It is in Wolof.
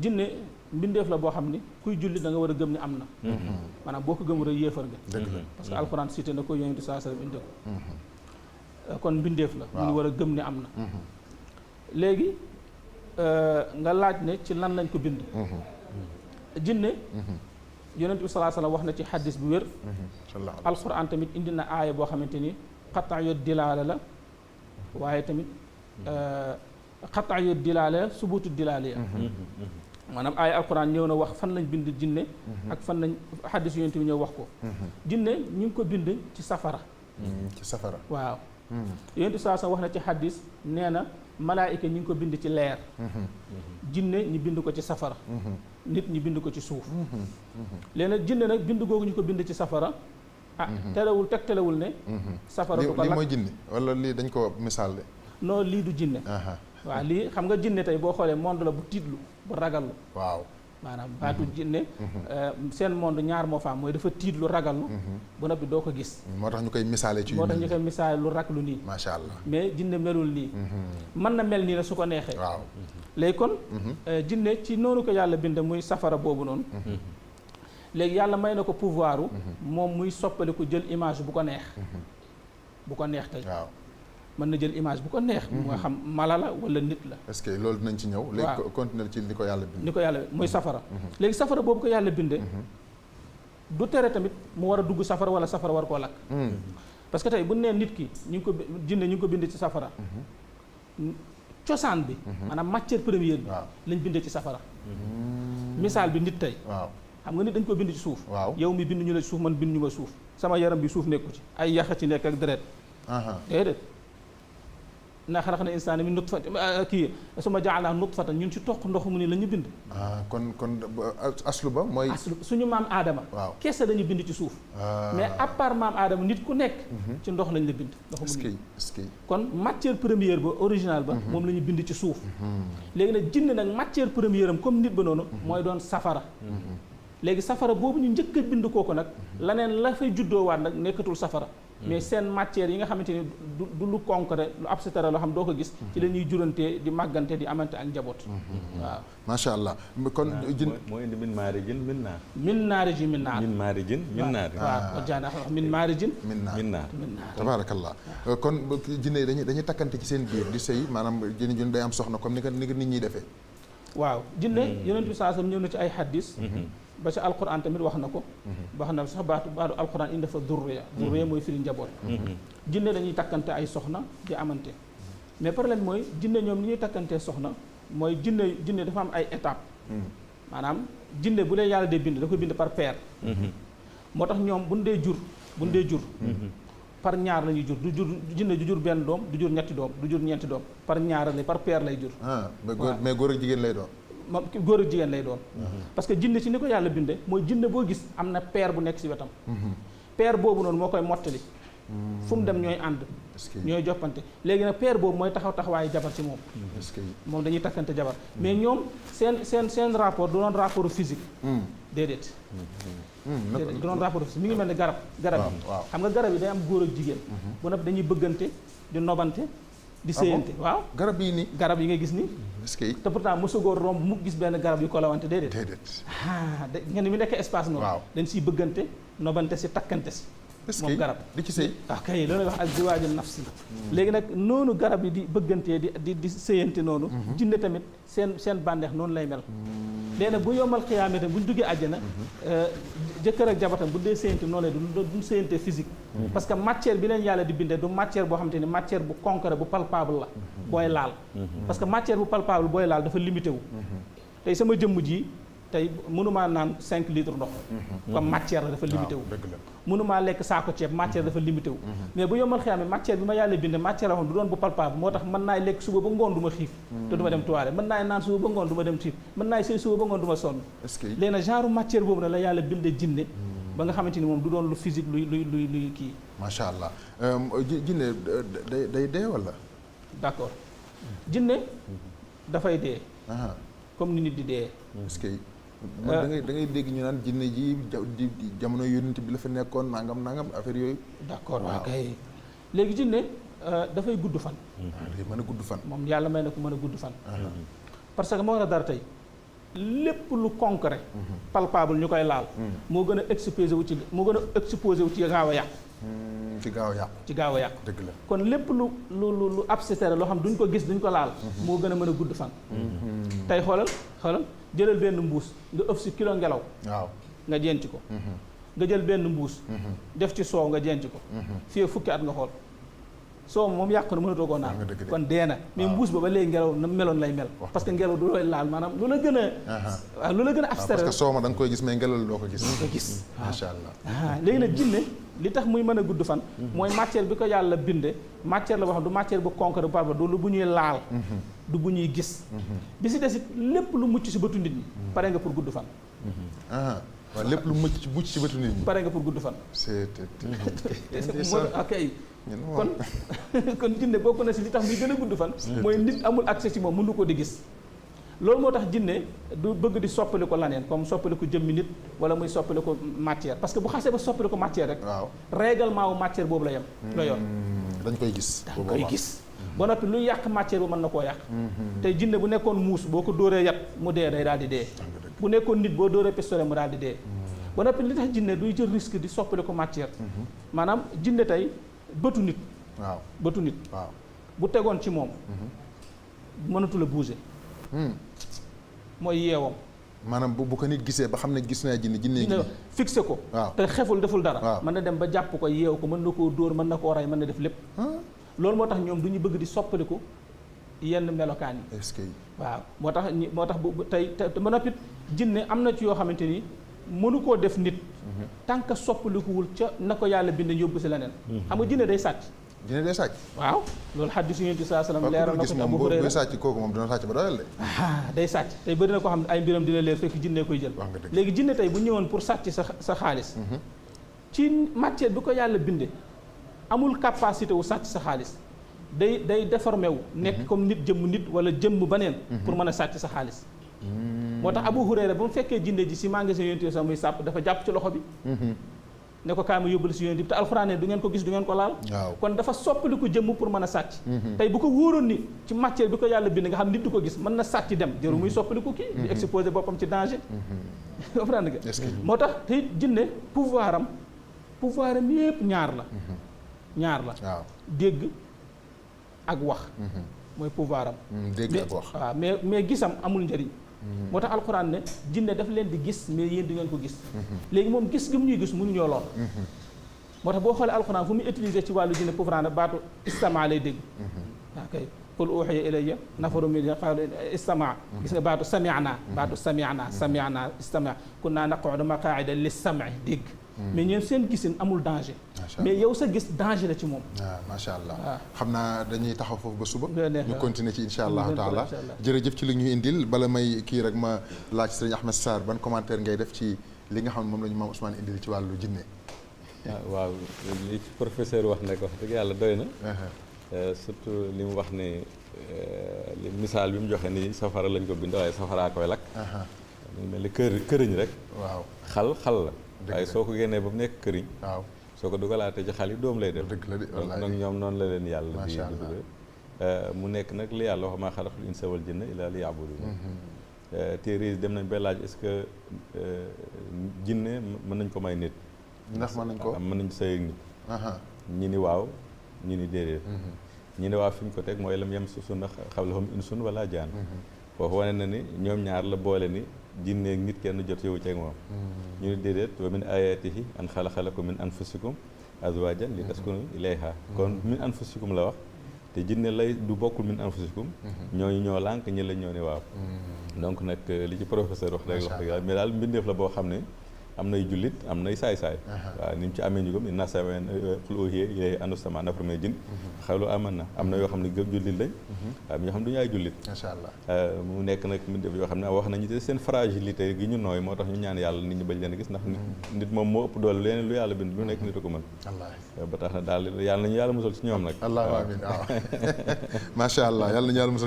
jinne mbindeef la boo xam ni kuy julli da nga war a gëm ni am na maanaam boo ko gëmul rek yéefar nga parce que alxuraan cité na ko yonent bi sallallahu alayhi wasallam indi ko kon mbindeef la ñu war a gëm ni am na léegi nga laaj ne ci lan lañ ko bind jinne yonent bi sallallahu alayhi wasallam wax na ci xaddis bu wér alxuraan tamit indi na aaya boo xamante ni xataa yo dilaala la waaye tamit xataa yo dilaala la subutu dilaala ya maanaam aaya alxuraan ñëw na wax fan lañ bind jinne ak fan lañ xaddis yonent bi ñëw wax ko jinne ñu ngi ko bind ci safara waaw yonent bi sallallahu alayhi wasallam wax na ci xaddis nee na malaayika ñi ngi ko bind ci leer jinne ñi bind ko ci safara nit ñi bind ko ci suuf léegi nag jinne nag bind googu ñu ko bind ci safara terewul tegtalewul ne safara du ko lakk lii mooy jinne wala lii dañ ko misaal de non lii du jinne waaw lii xam nga jinne tey boo xoolee monde la bu tiitlu bu ragallu waaw maanaam baatu jinne seen monde ñaar moo fa am mooy dafa tiit lu ragallu ba noppi doo ko gis moo tax ñu koy misaale ci moo tax ñu koy misaale lu raglu nii macha allah mais jinne melul nii mën na mel nii la su ko neexee waaw léegi kon jinne ci noonu ko yàlla bind muy safara boobu noonu léegi yàlla may na ko pouvoir moom muy soppaliku jël image bu ko neex tey waaw mën na jël image bu ko neex moo xam mala la wala nit la est-ce que loolu dinañ ci ñëw léegi continuer ci li ko yàlla bind muy safara léegi safara boobu ko yàlla binde du tere tamit mu war a dugg safara wala safara war koo lakk parce que tey bu nee nit ki ñu ngi ko jinne ñu ngi ko bind ci safara cosaan bi maanaam matière première bi lañ bindee ci safara misaal bi nit tey waaw xam nga nit dañ ko bind ci suuf yow mi bind ñu la ci suuf man bind ñu ma suuf sama yaram bi suuf nekku ci ay yaxa ci nekk ak deret déedéet naa xalaqna insaana min nutfatin kii summa ja'alnaahu nutfatan ñun ci toq ndox mu ni la ñu bind kon aslu ba mooy aslu suñu maam aadama kese dañu bind ci suuf mais à part maam aadama nit ku nekk ci ndox lañ la bind ndox mu ni kon matière première ba original ba moom la ñu bind ci suuf léegi nag jinne nag matière première am comme nit ba noonu mooy doon safara léegi safara boobu ñu njëkk a bind kooku nag laneen la fay juddoowaat nag nekkatul safara mais seen matière yi nga xamante ni du lu concret lu abstrait loo xam doo ko gis ci la ñuy jurantee di màggante di amante ak njaboot waaw macha allah kon jin moo indi min maarijin min naar min naarijin min naar min maarijin min naar waaw jaana wax min maarijin min naar tabaarakallah kon jinne yi dañuy takkante ci seen biir di sëy maanaam jinne jun day am soxna comme ni ko nit ñi defee waaw jinne yonent bi saa sam ñëw na ci ay xaddis ba ci alquran tamit wax na ko wax na sax baatu alquran indi dafa durriya mooy firi njaboot jinne dañuy takkante ay soxna di amante mais problème mooy jinne ñoom ni ñuy takkantee soxna mooy jinne dafa am ay étape maanaam jinne bu dee yàlla dee bind da koy bind par paire moo tax ñoom buñ dee jur par ñaar la ñuy jur du jur jinne du jur benn doom du jur ñetti doom du jur ñeenti doom par ñaar la par paire lay jur mais góor ak jigéen lay doon moom góor ak jigéen lay doon parce que jinne ci ni ko yàlla binde mooy jinne boo gis am na paire bu nekk ci wetam paire boobu noonu moo koy mottali fu mu dem ñooy ànd ñooy joppante léegi nag paire boobu mooy taxawaayu jabar ci moom moom dañuy takkante jabar mais ñoom seen rapport du doon rapport physique déedéet du doon rapport physique mi ngi mel ni garab yi xam nga garab yi day am góor ak jigéen bu nag dañuy bëggante di nobante di séyante waaw garab yi nga gis ni te pourtant mosagoo romb mu gis benn garab yu ko lawante déedéet ngeen mi nekk espace noonu dañ siy bëggante nobante si takkante si moom garab di ci sëy kay loolu wax ak ziwaaju nafsi léegi nag noonu garab yi di bëggantee di séyante noonu jinne tamit seen bànneex noonu lay mel léegi nag bu yombal xiyaamee tam bu ñu duggee àjjana jëkkër ak jabatam bu dee séyante noonu lay duñ séyante physique parce que matière bi leen yàlla di bindee du matière boo xamante ni matière bu concret bu palpable la booy laal parce que matière bu palpable booy laal dafa limité wu tey sama jëmm ji tey mënumaa naan 5 litres ndox comme matière la dafa limité wu mënumaa lekk saako ceeb matière dafa limité wu mais bu yombal xiyaame matière bi ma yàlla binde matière la xam du doon bu palpable moo tax mën naay lekk suba ba ngoon du ma xiif te du ma dem toilette mën naay naan suba ba ngoon du ma dem xiif mën naay sëy suba ba ngoon du ma sonn léegi nag genre matière boobu na la yàlla binde jinne ba nga xamante ni moom du doon lu physique luy kii macha allah jinne day dee wala d'accord jinne dafay dee comme ni nit di dee da ngay dégg ñu naan jinne ji jamono yonent bi la fa nekkoon nangam affaire yooyu d'accord waaw kay léegi jinne dafay gudd fan day mën a gudd fan moom yàlla may na ko mën a gudd fan parce que moo war a dara tey lépp lu concret palpable ñu koy laal moo gën a exposé wu ci gaaw a yàqu ci gaaw a yàqu ci gaaw a yàqu dëgg la kon lépp lu abstrait loo xam duñ ko gis duñ ko laal moo gën a mën a gudd fan tey xoolal jëlal benn mbuus nga ëf si kilo ngelaw waaw nga jenc ko nga jël benn mbuus def ci soow nga jenc ko fii fukki at nga xool soow moom yàqu na mënatoo koo naan kon dee na mais mbuus ba léegi ngelaw na meloon lay mel parce que ngelaw du looy laal maanaam lu la gën a lu la gën a abstrait parce que soow ma da nga koy gis mais ngelaw doo ko gis macha allah léegi nag jinne li tax muy mën a gudd fan mooy matière bi ko yàlla binde matière la boo xam du matière bu concret bu parba du lu bu ñuy laal du bu ñuy gis bi si des it lépp lu mucc si bëtu nit ñi pare nga pour gudd fan waaw lépp lu mucc ci bëtu nit ñi pare nga pour gudd fan ok kon jinne bokk na si li tax muy gën a gudd fan mooy nit amul accès ci moom mënu ko di gis loolu moo tax jinne du bëgg di soppali ko laneen comme soppali ko jëmmi nit wala muy soppali ko matière parce que bu xasee ba soppali ko matière rek waaw règlement wu matière boobu la yem la yor dañ koy gis ba noppi lu yàq matière bu mën na koo yàq tey jinne bu nekkoon muus boo ko dóoree yat mu dee day daal di dee bu nekkoon nit boo dóoree pistolet mu daal di dee ba noppi li tax jinne duy jël risque di soppali ko matière maanaam jinne tey bëtu nit waaw bu tegoon ci moom mënatu la bouger mooy yeewam maanaam bu ko nit gisee ba xam ne gis naa jinne fixé ko waaw te xeful deful dara mën na dem ba jàpp ko yeew ko mën na koo dóor mën na koo rey mën na def lépp loolu moo tax ñoom du ñu bëgg di soppaliku yenn melokaan yi est-ce que waaw moo tax bu tey ba noppi jinne am na ci yoo xamante ni mënu koo def nit tant que soppalikuwul ca na ko yàlla bind yóbbu si leneen xam nga jinne day sàcc jinne day sàcc waaw loolu xaddisu Yonent bi sallallahu alayhi wasallam leeral na ko ci Abu Hurayra buy sàcc kooku moom dina sàcc ba doyal de day sàcc tey bëri na koo xam ne ay mbiram dina leer fekk jinne koy jël léegi jinne tey bu ñëwoon pour sàcc sa xaalis ci matière bi ko yàlla binde amul capacité wu sàcc sa xaalis day déformé wu nekk comme nit wala jëmm baneen pour mën a sàcc sa xaalis moo tax Abu Hurayra ba mu fekkee jinne ji si magasin Yonent bi sax muy sàpp dafa jàpp ci loxo bi ne ko kaay ma yóbbal si Yonent bi te alxuraan ne du ngeen ko gis du ngeen ko laal kon dafa soppali ko jëmm pour mën a sàcc tey bu ko wóoroon ni ci matière bi ko yàlla bind nga xam nit du ko gis mën na sàcc dem jëru muy soppali ko kii di exposé boppam ci danger comprendre nga moo tax te jinne pouvoir am yépp ñaar la dégg ak wax mooy pouvoir am dégg ak wax waaw mais gisam amul njëriñ moo tax alxuraan ne jinne daf leen di gis mais yéen di ngeen ko gis léegi moom gis gi mu ñuy gis mënuñoo lool moo tax boo xoolee alxuraan fu muy utiliser ci wàllu jinne pouvoir na baatu istamaa lay dégg waaw kay qul uhiya ilayya nafaru min qaalu istamaa gis nga baatu sami'na istamaa kunna naq'udu maqaa'ida lis-sam'i dégg mais ñoom seen gisin amul danger mais yow sa gis danger la ci moom waaw macha allah xam naa dañuy taxaw foofu ba suba ñu continuer ci insha allahu taala jërëjëf ci li ñu indil bala may kii rek ma laaj sëriñ Ahmed Sarr ban commentaire ngay def ci li nga xam ne moom la ñu maam Ousmane indil ci wàllu jinne waaw li ci professeur wax nag wax dëgg yàlla doy na surtout li mu wax ne li misaal bi mu joxe ni safara lañ ko bind waaye safaraa koy lakk mu mel ni këriñ rek waaw xal la waaye soo ko génnee ba mu nekk këriñ waaw soo ko dugalaatee ci xal yi doom lay def dëgg la de donc nag ñoom noonu la leen yàlla di mu nekk nag li yàlla wax maa xalaqtul insa wal jinna illaa liya'buduun téere yi dem nañ ba laaj est-ce que jinne mën nañ ko may nit ndax mën nañ ko mën nañ sëy ak nit ñi ni waaw ñi ni déedéet ñi ni waaw fi ñu ko teg mooy lam yamsasuhunna qablahum insun wala jaan foofu wane na ni ñoom ñaar la boole ni jinne ak nit kenn jot yowu ceeg moom ñu ni déedéet wa min ayatihi an xalaqa lakum min anfusikum azwajan li taskunu ilayha kon min anfusikum la wax te jinne lay du bokkul min anfusikum ñooñu ñoo lànk ñi lañ ñoo ni waaw donc nag li ci professeur wax rek wax dëgg mais daal mbindeef la boo xam ne am nay jullit am nay saay-saay waaw ni mu ci amee ñu gëm inna sami'na qul uhiya ilayya annahu istama'a nafarun mina al-jinni qalu amanna am na yoo xam ne gëm jullit lañ waaw ñoo xam ne du ñu ay jullit macha allah mu nekk nag mbindeef yoo xam ne wax nañu te seen fragilité gi ñu nooy moo tax ñu ñaan yàlla nit ñi bañ leen gis ndax nit moom moo ëpp doole leneen lu yàlla bind lu nekk nit a ko mën ba tax na daal yàlla nañu yàlla musal ci ñoom nag allahumma amiin waaw macha allah yàlla nañu yàlla musal